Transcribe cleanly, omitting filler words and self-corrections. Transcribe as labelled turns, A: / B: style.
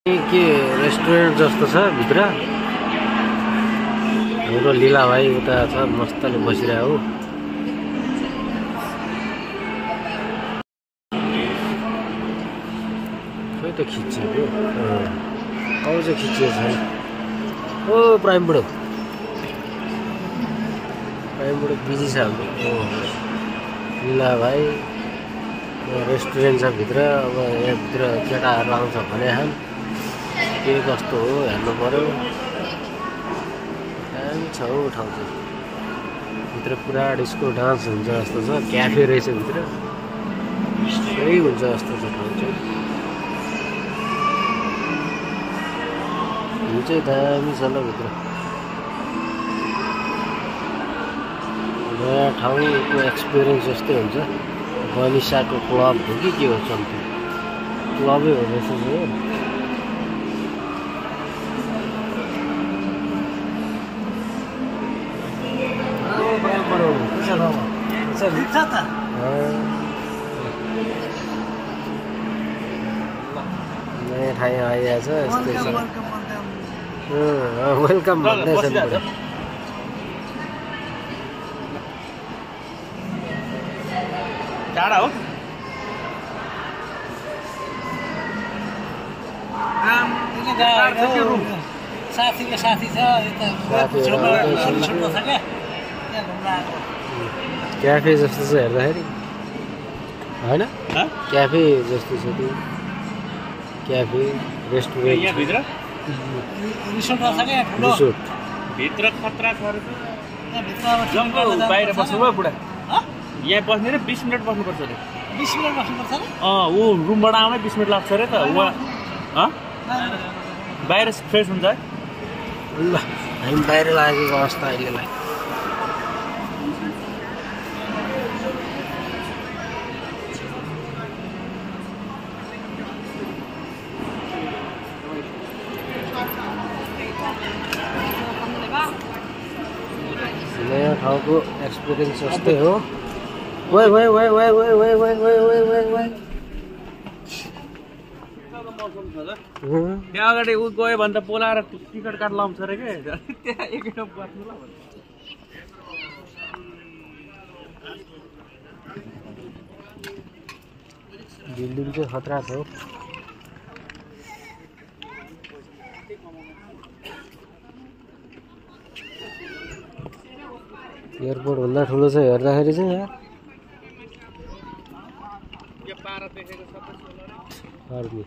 A: के रेस्टुरेन्ट जस्तो छ भित्र। हाम्रो लीला भाइ उता छ मस्तले बसिरहेको हो। खोइ त खिचेको अझ खिचिएको छैन। ओ प्राइमबाट बिजी छ हाम्रो लीला भाइ। रेस्टुरेन्ट छ भित्र। अब यहाँभित्र केटाहरू आउँछ भने खान के कस्तो हो हेर्नु पर्यो। दामी छ हौ ठाउँ चाहिँ। भित्र पुरा डिस्को डान्स हुन्छ जस्तो छ। क्याफे रहेछ भित्र। त्यही हुन्छ जस्तो छ ठाउँ चाहिँ। यो चाहिँ दामी छ ल भित्र। नयाँ ठाउँको एक्सपिरियन्स जस्तै हुन्छ। बनिसाको क्लब हो कि के हो समथिङ। क्लबै हो रहेछ यो। नयाँ ठाउँ आइरहेछ यस्तै छ। वेलकम भन्दैछ।
B: टाढा हो साथीको साथी छ।
A: क्याफे जस्तो छ हेर्दाखेरि होइन। क्याफे जस्तो छ त्यो। क्याफे रेस्टुरेन्ट
B: भित्र रिसोर्ट भित्र खतरा छ। जङ्गल बाहिर बस्नुभयो बुढा। यहाँ बस्ने र 20 मिनट बस्नुपर्छ अरे।
C: 20 मिनट बस्नुपर्छ अरे।
B: ऊ रुमबाट आउनै 20 मिनट लाग्छ अरे त। बाहिर फ्रेस हुन्छ है।
A: ल हामी बाहिर लागेको अवस्था अहिलेलाई। नयाँ ठाउँको एक्सपिरियन्स जस्तै हो। Why why why why why why why why why why why.
B: त्यहाँ अगाडि ऊ गयो भने त बोलाएर टिकट काट लाउँछ अरे के। त्यहाँ एकैटा बस्नु ल।
A: बिल्डिङ चाहिँ खतरा छ हौ। एयरपोर्ट भन्दा ठुलो छ हेर्दाखेरि चाहिँ यार। आर्मी